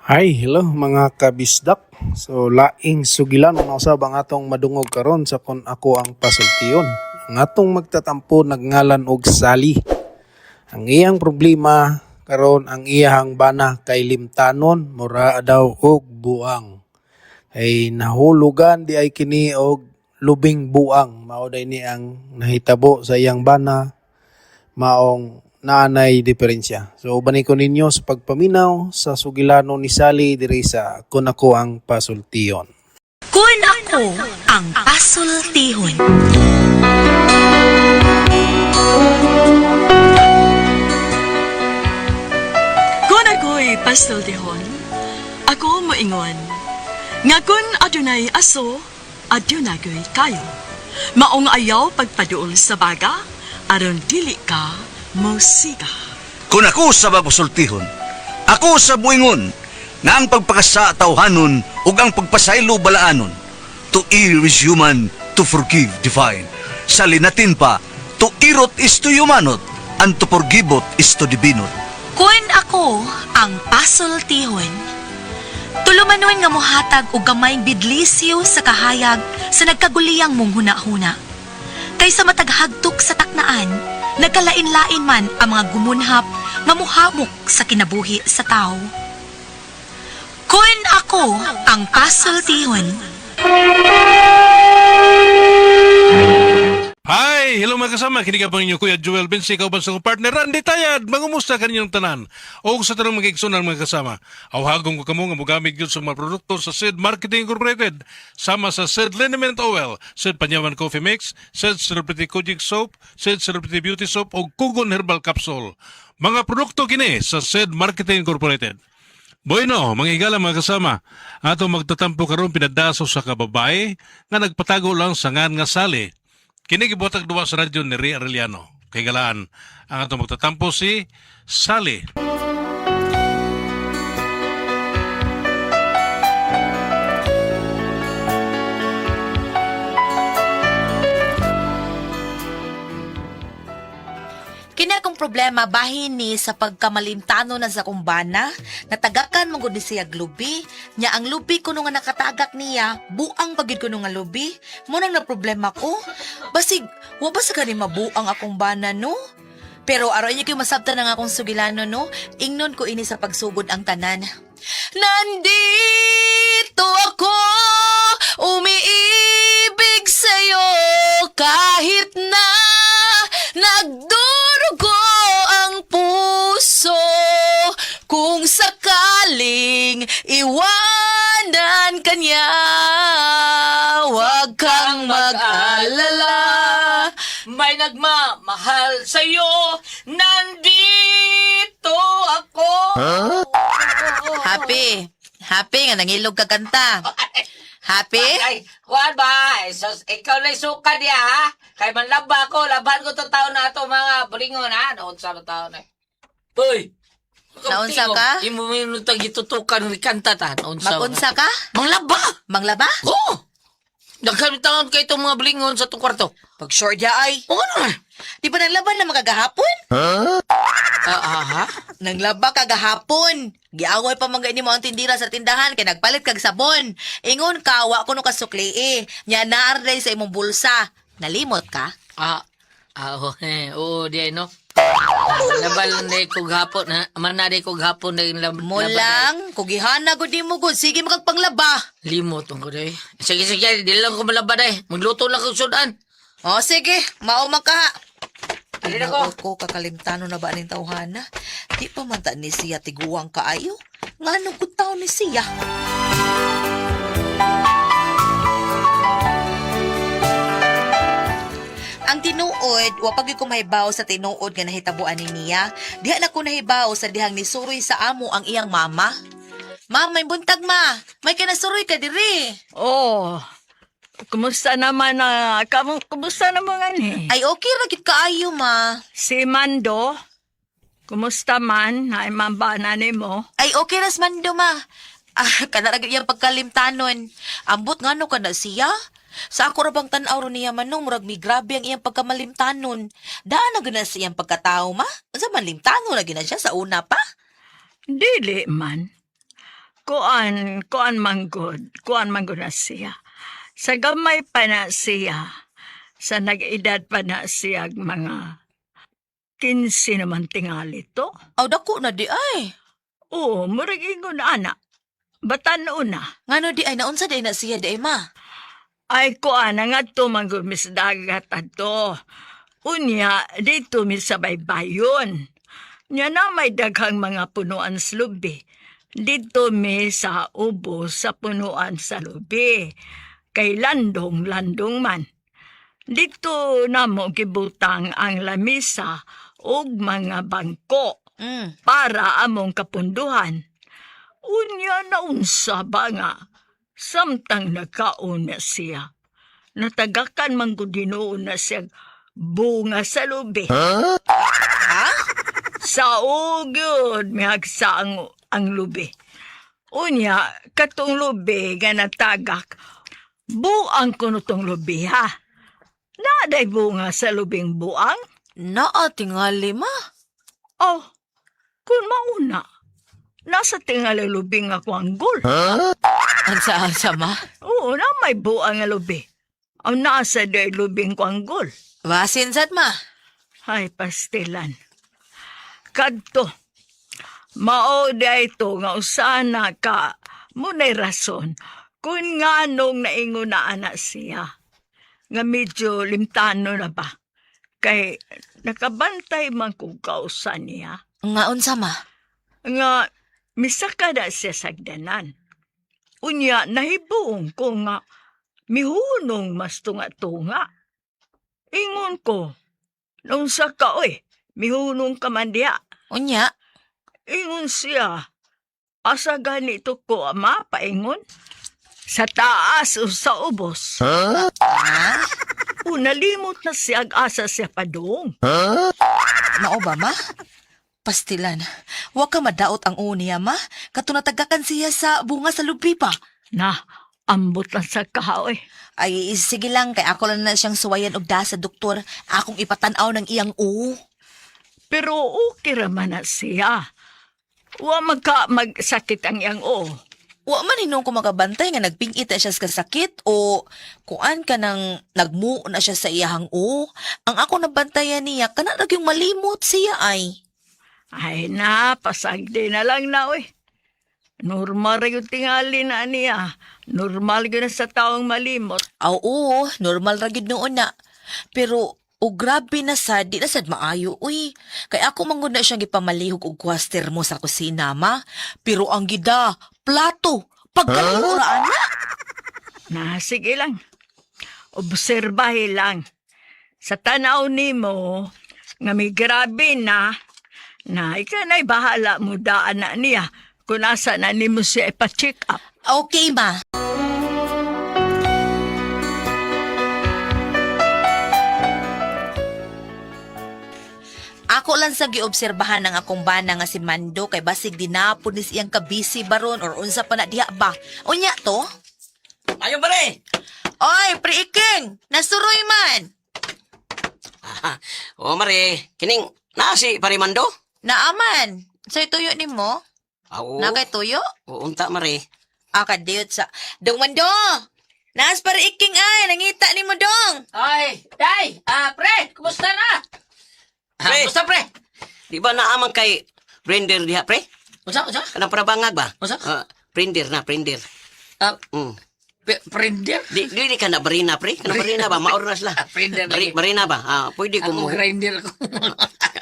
Hi, hello mga kabisdak. So laing sugilan na usab ang atong madungog karon sa Kon Ako ang Pasultiyon. Ang atong magtatampo nagngalan og Sally. Ang iyang problema karon, ang iyang bana kay limtanon, mura daw og buang. Ay nahulugan di ay kini og lubing buang. Mao day ni ang nahitabo sa iyang bana, maong naanay diferensya. So uban ko ninyo sa pagpaminaw sa sugilano ni Sally diri sa Kun Ako ang Pasultiyon. Kun Ako ang Pasultihon. Kun ako'y pasultihon, ako moingon nga kun adunay aso, adunay ko'y kayo. Maong ayaw pagpaduol sa baga, aron dili ka mosiga. Kung ako sa magusultihon, ako sa buingon, nga ang pagpakasa tawhanon ug ang pagpasaylo balaanon. To err is human, to forgive divine. Sa linatin pa, to irot is to humanot, and to forgiveot is to divinot. Kun ako ang pasultihon. Tulumanon nga mohatag og gamayng bidlisyo sa kahayag sa nagkaguliyang mong huna-huna. Kaysa mataghagtok sa taknaan, nagkalain-lain man ang mga gumunhap nga muhamok sa kinabuhi sa tao. Kun ako ang pasultihon. Hi! Hello mga kasama, kini ka po ninyo Kuya Joel Bensi, ikaw ba sa akong partner Randy Tayad? Mangumusta kaninyong tanan? O sa tanong mga igsunan mga kasama, awhagong ko kamo nga mogamit gyud sa mga produkto sa Sid Marketing Incorporated, sama sa Sid Liniment Oil, Sid Panyawan Coffee Mix, Sid Celebrity Kojic Soap, Sid Celebrity Beauty Soap o Kugon Herbal Capsule. Mga produkto kini sa Sid Marketing Incorporated. Bueno, mga higala mga kasama, ato magtatampo karon pinadaso sa kababae nga nagpatago lang sa ngan nga sali. Kini gibuhatag duwa sa radyo ni Ray Arellano. Kay galaan, ang ato magtatampo si Sally. Kini akong problema bahin ni sa pagkamalimtano na sa kumbana, natagakan mo gud ni siya lubi, nya ang lubi kuno nga nakatagak niya, buang pagid kuno nga lubi, mo nang na problema ko. Basig, wa ba sa gani mabuang akong bana, no? Pero aron inyo kayo masabtan ang akong sugilano, no? Ingnon ko ini sa pagsugod ang tanan. Nandito ako, umiibig sa'yo, kahit na nagdurugo ang puso. Kung sakaling iwanan ka niya, huwag kang mag-alala. May nagmamahal sa'yo, nandito ako. Happy. Happy nga nangilog ka kanta. Happy? Ay, kuwan ba? Eh, sus, ikaw na suka niya, ha? Kay manlaba ko, laban ko itong taon na ito, mga bulingon, ha? Naunsa na taon na. Uy! Naunsa ka? Imo minuta gitutukan ni kanta ta. Naunsa. Magunsa ka? Manglaba! Manglaba? Oo! Daghan taon kay itong mga bulingon sa itong kwarto. Pag short ya ay. Oo naman. Di ba nanglaban na makagahapon? Ah, ah, ha? Nanglaba kagahapon. Giaway pa man gani mo ang tindira sa tindahan kay nagpalit kag sabon. Ingon ka wa kuno ka sukli eh. Nya naarday sa imong bulsa. Nalimot ka? Ah, ah, oo, eh, oo, di ay, no? Labal na ko gapon, na, man na ko gapon na yung Mo lang, kugihana gud nimo gud. Sige makagpanglaba. Limot ang ko day. Sige, sige, di lang ko malaba day. Magluto lang ko sudan. O sige, mao man ka. Alin ako? Ginoo ko, kakalimtano na ba aning tawhana? Di pa man ta ni siya tiguang kaayo. Ngano gud taon ni siya? Ang tinuod, wa pag ko mahibaw sa tinuod nga nahitabuan ni niya. Diha na ko nahibaw sa dihang nisuroy sa amo ang iyang mama. Ma, may buntag ma. May kinasuroy ka diri. Oh, kumusta naman na, kumusta naman ani? Ay okay ra gid kaayo ma. Si Mando, kumusta man, na imamba na nimo? Ay, okay ras man ma. Ah, kana ra gyud iyang pagkalimtanon. Ambot ngano kana siya? Sa ako ra bang tan-aw ro niya manong murag mi grabe ang iyang pagkamalimtanon. Daan na gyud na sa iyang pagkatao ma. Unsa man limtanon na gyud na siya sa una pa? Dili man. Kuan, kuan manggod na siya. Sa gamay pa na siya, sa nag-edad pa na siya mga 15 naman tingali to. Aw dako na di ay. Oo, murag ingon ana. Batan una. Ngano di ay naunsa di ay na siya di ay ma? Ay kuan nga to manggod mis dagat ato. Unya, dito mi sa baybayon. Nya na may daghang mga punuan sa lubi. Dito mi sa ubo sa punuan sa lubi. Kay landong landong man. Dito namo gibutang ang lamisa ug mga bangko para among kapunduhan. Unya naunsa ba nga, samtang nagkaon na siya. Natagakan man gud hinuon na siya bunga sa lubi. Ha? Sa ugyod, mihagsa ang lubi. Unya, katong lubi nga natagak, buang kuno tong lubi ha. Naaday bunga sa lubing buang? Naa tingali ma. Oh, kung mauna, nasa tingali lubing ako ang gol. Ansa ansa ma? Oo, na may buang nga lubi. Ang nasa day lubing ko ang gol. Basin sad ma. Ay, pastilan. Kadto, mao day to nga usana ka, muna'y rason, kung nga nung naingon na anak siya, nga medyo limtano na ba, kay nakabantay man kung kausa niya, Nga unsa ma? nga misaka na siya sagdanan. Unya, nahibuong ko nga, mihunong mas tunga-tunga. Ingon ko, nung sa ka, oy, mihunong ka man diha. Unya, Ingon siya, asa ganito ko, ama, paingon? Sa taas o sa ubos. Ha? O nalimot na siya, ag asa siya padung. Mao ba ma? Pastilan. Wa ka madaot ang uo niya ma. Kato natagakan siya sa bunga sa lubi pa. Na, ambot lang sa kaoy. Ay, sige lang, kay ako lang na siyang suwayan og da sa doktor. Akong ipatan-aw ng iyang uo. Pero okay raman na siya. Wa magka magsakit ang iyang oo. Wa man hinuon ko makabantay nga nagpingit na siya sa kasakit o kuan ka nang nagmuo na siya sa iyahang uo. Ang ako nabantayan niya, kana ra gyung malimot siya ay. Ay na, pasagdi na lang na, oy. Normal ra yung tingali na niya. Normal yun na sa taong malimot. Aw, oo, normal ra gyud noon na. Pero o grabe na sad, di na sad maayo uy. Kay ako man gud na siyang gipamalihog og kwaster mo sa kusina ma. Pero ang gida, plato, pagkaligo ra ana. Na, sige lang. Obserbahe lang. Sa tanaw nimo nga may grabe na, na ikaw na'y bahala mo daan na niya kung asa na nimo siya ipa-check up. Okay ma. Ako lang sa giobserbahan ng akong bana nga si Mando kay basig dinapon ni siyang kabisi baron or unsa pa na diha ba. Unya to? Ayo pare. Oy, pre Iking, nasuroy man. Oh mare, kining naa si pare Mando? Naaman. Sa'y tuyo nimo? Ah, oo. Na kay tuyo? Oo, unta mare. Ah, kadiyot sa... Dong Mando! Naas para iking ay, nangita ni mo dong. Ay, day, ah, pre, kumusta na? Ah, Pre. kumusta, pre? Di ba naaman kay Brender diha pre? Unsa, unsa? Kanang parabangag ba? Unsa? Ah, Brender na, Brender. Ah, Mm. Prender? Di ka na barina pre? Kanang barina ba? Maor na sila. Ah, Brender Bari, lagi. barina ba? Ah, pwede ko Ako mo. grinder ko.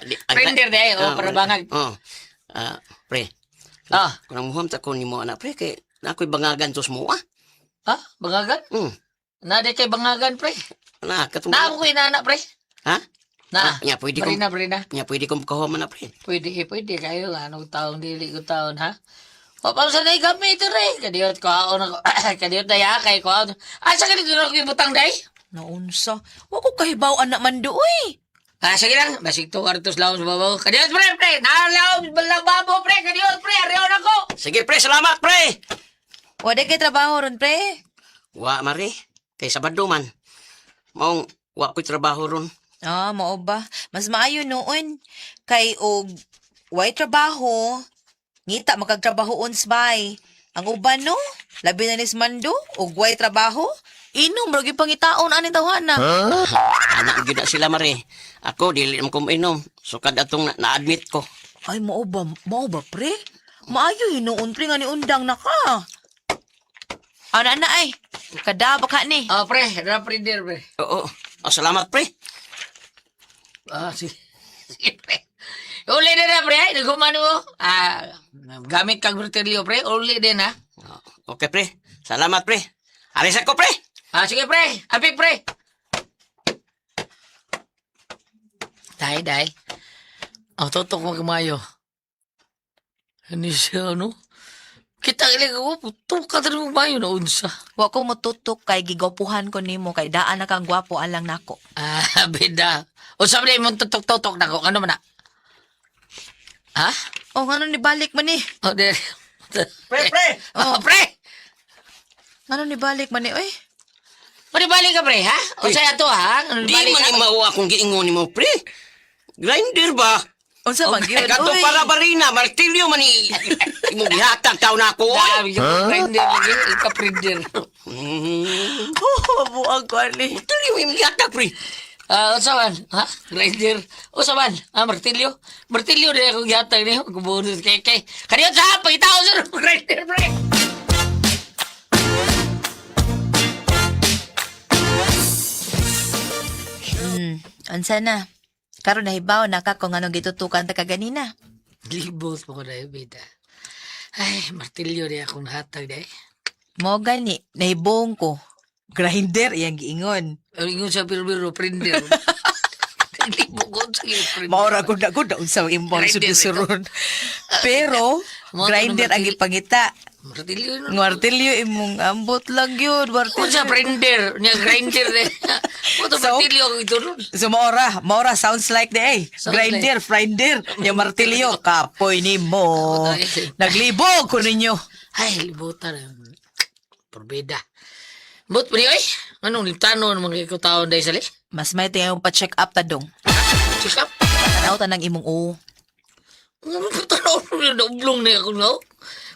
Di- Brender di, oh, Ah, parabangag. Oh. Ah, pre. Ah. Kunang muham ta ko nimo ana pre kay na ako'y bangagan tos mo ah. Ha? Bangagan? Na di kay bangagan, pre. Na katong Na ako ko inana, pre. Ha? Na. Ah, nya pwede ko. Barina, barina. Nya pwede ko makahuman na pre. Pwede, eh, pwede kayo. Anong taong dili ko taon, ha? O, pa sa na gamit re. Kadiyot ko, ako na ko. Kadiyot na ya, kay ko. Asa ka dito na ko ibutang, day? Naunsa. Wa ko kahibaw anak Mando, uy. Ah, sige lang. Basig to, kartos laom sa babaw. Kadiyot, pre, pre. Nalaom, lababo, pre. Kadiyot, pre. Ariyon ako. Sige pre, salamat pre. Wa di kay trabaho ron, pre. Wa mare, kay Sabado man. Maong wa ko'y trabaho ron. Ah, mao ba? Mas maayo noon. Kay og way trabaho, ngita makagtrabaho ons bay. Ang uban no, labi na ni Mando, ug way trabaho, inom ra gyud pangitaon ani tawhana. Anak gyud na sila mare. Ako dili man ko mainom. Sukad atong na-admit ko. Ay mao ba pre? Maayo hinuon pre nga ni undang na ka. Ana na ay, kada ba ka ni? Oh, pre, na printer, pre. Oo. Oh, salamat pre. Ah, sige. Sige, pre. Uli din na, pre. Ay, nagkumano mo. Ah, gamit kang martilyo, pre. Uli din, ha? Oh, okay pre. Salamat pre. Alis ako pre. Ah, sige, pre. Apik, pre. Day, day. Ang tutok mo kumayo. Ano siya, ano? Kita ilig ako, puto ka talaga kumayo na unsa. Wa ko motutok kay gigopuhan ko nimo kay daan na kang gwapo alang nako. Ah, bida. O sabi na imong tutok-tutok na ko. Ano man na? Ha? Oh, ngano ni balik man ni? O, di. Pre, pre! Oh, pre! Ngano ni balik man ni oy? Manibalik ka, pre, ha? O saya to, ha? Di Manibalik man ka? ni mao akong giingon nimo pre. Grinder ba? Unsa man gyud Kato oy? para barina, martilyo man ni imong gihatag taon na ako. Oy. Dami ka, printer lagi. Ika printer. Oh, buang ko ani. Martilyo imong gihatag pre. Ah, unsa man? Ha? Grinder. Unsa man? Ah, martilyo. Martilyo din ako gihatag niyo. Kubunot kay kay. Kaniyo sa pagitaon sa grinder, pre. Unsa na? Karon nahibaw na ka kung anong gitutukan ta kaganina. Libot mo ko na bida. Ay, martilyo din akong hatag day. Mo gani, nahibong ko. Grinder iyang giingon. Ang ingon sa biro-biro, printer. Libot ko sa printer. Maura gud na gud unsa imong Grinder, sudusuron. Pero Mo to grinder ang martil- gipangita. Martilyo yun. Martilyo imong ambot lang yun. Kung sa Martilyo. printer, niya grinder din. Mo to So? martilyo ako ito nun. So maura sounds like the eh. Sounds Grinder, grinder, yung martilyo, kapoy nimo. Naglibog ko ninyo. Ay, libutan. Porbida. But, pre, oy, anong limtano ng mga ikaw taon dahil sali? Mas may tingaw pa check up ta dong. Check up. Tanaw ta ng imong oo. Ano ba tanaw? Naublong na ako, no?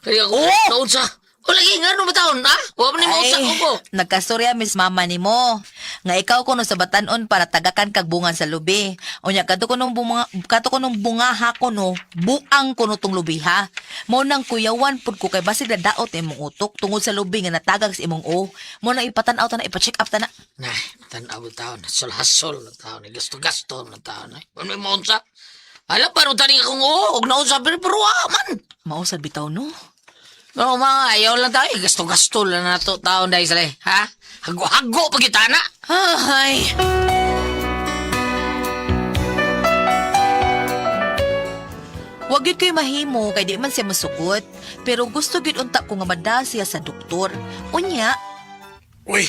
Kaya ako, Oh! naunsa. O lagi, nga ano ba taon, ha? Huwag mo ni mausa ko ko. Nagkastorya miss mama nimo. Nga ikaw kuno sa batanon para tagakan kag bungan sa lubi. Unya kadto kuno bunga kadto kuno bungaha kuno, buang kuno tong lubi ha. Mo nang kuyawan pud ko kay basig nadaot imong utok tungod sa lubi nga natagag sa imong o. Mo nang ipatan-aw ta na ipa-check up ta na. Nah, tanaw taon. Hasol-hasol na taon. Gasto-gasto na taon. Eh. Ano may maunsa? Alam, paano taning akong oo? Huwag naunsa, pero pero ah, man. Mausad bitaw no. No, mga ayaw lang tayo. Gasto-gasto lang na to taon dahil sila. eh. Ha? Hago-hago pag na. Ay. Wag gyud ko'y mahimo kay di man siya masukot. Pero gusto gyud unta ko nga madal siya sa doktor. Unya, Uy,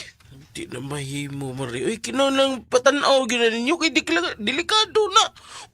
di na mahimo, Mari. Uy, kinahanglan patanaw gina ninyo kay delikado na.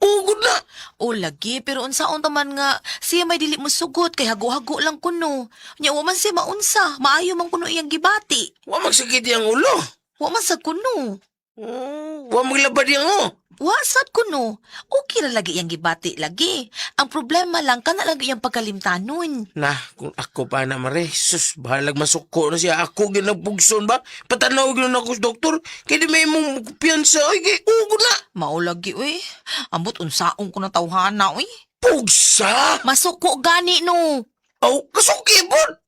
Ugod na. O lagi, pero unsaon ta man nga siya may dili mosugot kay hago-hago lang kuno. Nya wa man siya maunsa, maayo man kuno iyang gibati. Wa magsakit yang ulo. Wa man sa kuno. Oh, wa maglabad yang oh. Wa sad kuno. Okay ra lagi iyang gibati lagi. Ang problema lang kana lagi iyang pagkalimtanon. Na, kung ako pa na, Mari, sus, bahalag masuko na siya. Ako ginapugson ba? Patanaw gina na ako sa doktor. Kaya di may mong kumpiyansa. Uy, kay ugod na. Mao lagi uy. Ambot unsaon ko na tawhana uy. Pugsa! Masuko gani no. Aw, kasuki pod!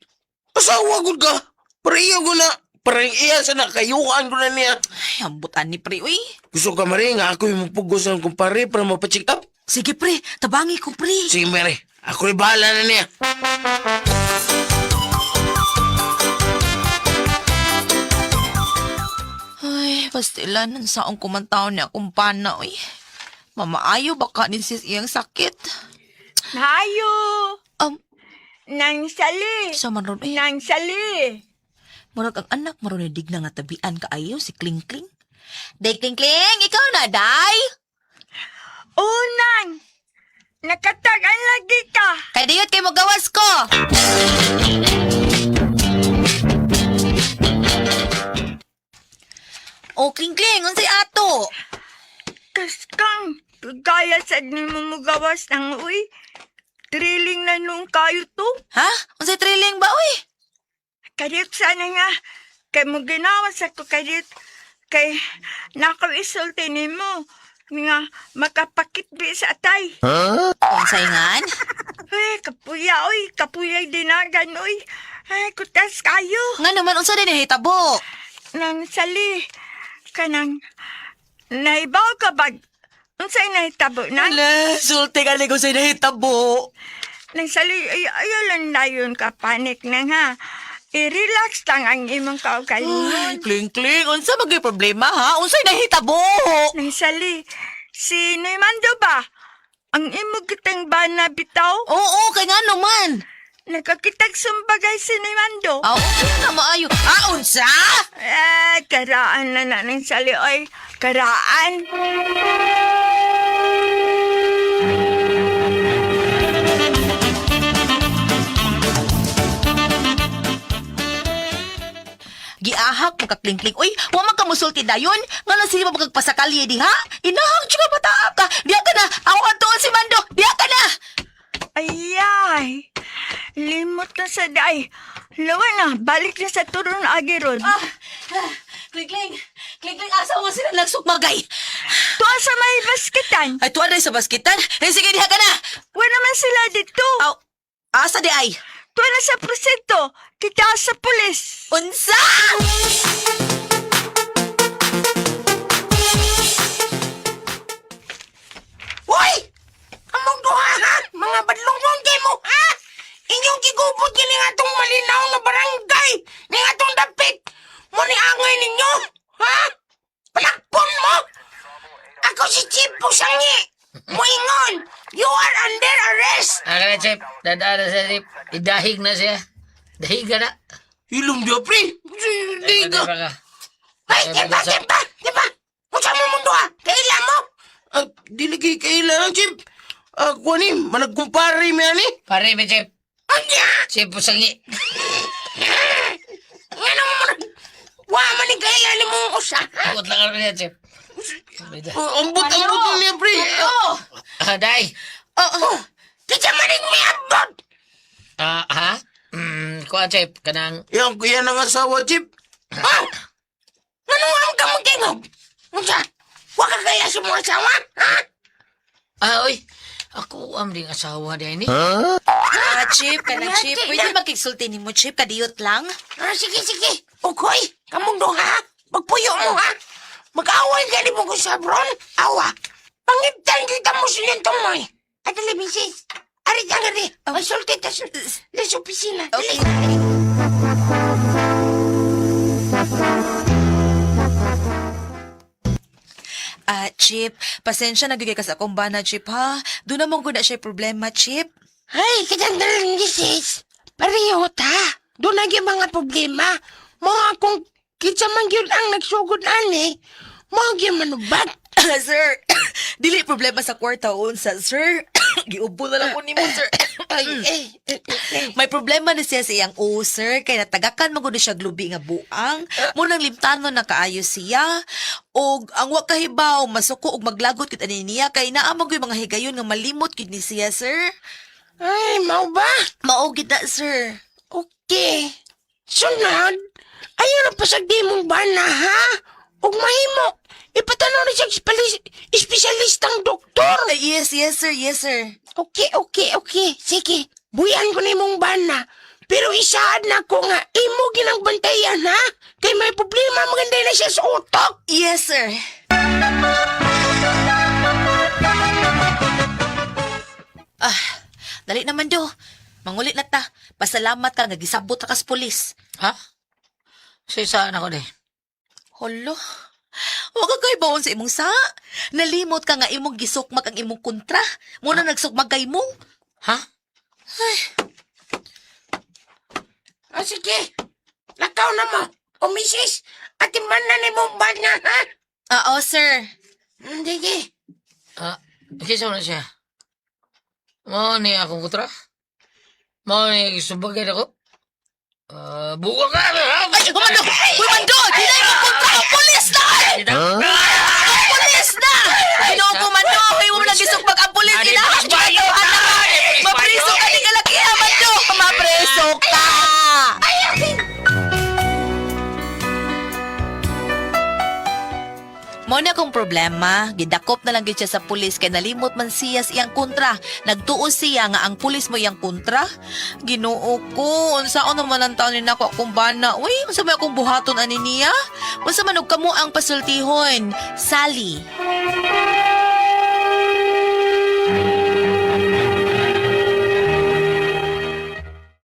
Asawa gud ka. Para iya ko na. Parang iya sa nakayuan ko na niya. Ay, ambot ani pre uy. Gusto ka, Mari, nga ako yung mapugos ng kumpare para mapacheck up. Sige pre, tabangi ko pre. Sige, Mary. Ako rin bahala na niya. Ay, pastilan, ang saong kumantaon niya akong pana, uy. Mamaayo, baka ni sis iyang sakit. Nayo! Nang sali! Sa man ron, eh. Nang sali! Murag ang anak, maroon ni digna nga tabian kaayo si Kling Kling. Day, Kling Kling, ikaw na, day! Unang! Nakatagan lagi ka! Kay diyot kay mo gawas ko! O, Kling Kling, unsay ato? Kaskang, kaya sad nimo mugawas ng uy. Thrilling na nung kayo to. Ha? Unsay thrilling ba, uy? Kadiyot sana nga. Kay mo ginawa sa ko kadiyot. Kay nakaw isulti nimo nga makapakitbi sa atay. Unsay ngan? Ay, kapuya, oy. Kapuya dinagan, oy. Ay, kutas kayo. Nga naman unsa din nahitabo? Nang sali, kanang, naibaw ka ba? Unsay nahitabo na? Ala, sulti ka ko sa nahitabo. Nang sali, ay, ayaw lang na yun ka panik na ha. I-relax lang ang imong kaugalingon. Ay, kling-kling, unsa magay problema ha? Unsay nahitabo? Nang sali, si Noymando ba? Ang imo kitang bana bitaw? Oo, kay nga naman. Nakakitag sumbagay si Noymando. Ah, okay na maayo. Ah, unsa? Eh, karaan na na ng sali, oy. Karaan. Giahak mo kaklingkling. Uy, wa man ka musulti dayon. Nga na sila magpasakali diha? Inahak juga bata ka. Diha ka na. Ako adtoon si Mando. Diha ka na. Ayay. Limot na sa day. Lawa na, balik na sa turon agi ron. Ah, Klingkling. Klingkling, asa mo sila nagsukmagay? Tuwa sa may baskitan. Ay, tuwa na sa baskitan. Eh, sige, diha ka na. Wala naman sila dito. Aw, asa di ay? Tuwa na sa presinto. Kita sa pulis. Unsa? Hoy! Among duha ha! Mga badlong mo ha! Inyong gigubot kini nga atong malinaw nga barangay! Ni nga atong dapit! Mo ni angay ninyo! Ha? Palakpon mo! Ako si Chief Pusangi! Muingon! You are under arrest! Ah, kana, Chip. Dadaan na siya, Chip. Idahig na siya. Dahig ka na. Ilong diya, pre! Di ka! Ay, di ba, di ba, di ba? Unsa mo mundo ha? Kaila mo? Ah, dili kay kaila, Chief. Ah, kuha ni, managkumpare mi ani. Pare, me, Chip. Anya! Chip, pusangi. Nga naman mo Wa man ni kaila ni mong usa. Takot lang ako niya, Chip. Oh, ambot, ambot niya, pre. Oh, Ah, day. oh, oh. Kita man ni miabot. Ah, ha? Kuha, Chip. Kanang, Yan, yan ang asawa, Chief. Ha? Ano ang kamutingog? Unsa? Wa ka kaya sa mga asawa? Ha? ah, oy. Ako am ding asawa day ni. Ah, Chip, kanang Chip. Pwede magkigsulti nimo, Chip. Kadiyot lang. Ah, sige, sige. Ukoy, kamong duha, ha? Magpuyo mo, ha? Mag-away ka ni mo sa bron? Awa. Pangitan kita mo sinintong mo, eh. Adali, misis. Ari ka nga, di. Masulti ta sa sa opisina. Dali. Ah, Chip, pasensya na gyud kay ka sa akong bana, Chip, ha? Doon naman ko na siya problema, Chip. Ay, kitang misis. Pareho ta. Doon na gyud mga problema. Mga kung kitsa man gyud ang nagsugod ani, mo gyud manubat. Sir, dili problema sa kwarta unsa, sir. Giubo na lang ko nimo, sir. Ay, eh, eh, eh. May problema na siya sa iyang o, sir. Kay natagakan man gud na siya glubi nga buang. Munang limtano na kaayo siya. Og ang wa kahibaw, masuko og maglagot gud ani niya kay naa man gyud mga higayon nga malimot gud ni siya, sir. Ay, mao ba? Mao gid na, sir. Okay. Sunod, ayaw na pasagdi mong bana, ha? Ug mahimo, ipatanaw na siya espesyalistang doktor. Ay, yes, yes, sir. Yes, sir. Okay, okay, okay. Sige, buyan ko na imong bana. Pero isaad na ko nga, imo ginang bantayan, ha? Kay may problema, maganda na siya sa utok. Yes, sir. Ah, dali naman do. Mangulit na ta. Pasalamat ka nga gisabot ta kas pulis. Ha? Sisaan ako day. Holo. Wa ka kay baon sa imong sa. Nalimot ka nga imong gisukmag ang imong kontra. Muna nagsukmag kay mo. Ha? Ah, sige. Lakaw na mo. O, misis, atiman na ni mong bana, ha? Ah, oh, sir. Sige. Ah, kisa mo na siya. Mao ni akong kutra. Mao ni subagay ako. Ah, buka ka! Ay, humando! Humando! Dinay mo kontra ang pulis na! Ang pulis na! Ginoo ko man do! Hoy, mo lang gisukmag ang pulis. Ginahak ka! Mapriso ka ni kalakihan, Mando! Mapriso ka! Ay, Mo na akong problema, gidakop na lang gyud siya sa pulis kay nalimot man siya sa iyang kontra. Nagtuo siya nga ang pulis mo iyang kontra. Ginoo ko, unsaon naman ang taon ni nako akong bana. Uy, unsa may akong buhaton ani niya? Unsa man og kamo ang pasultihon? Sally.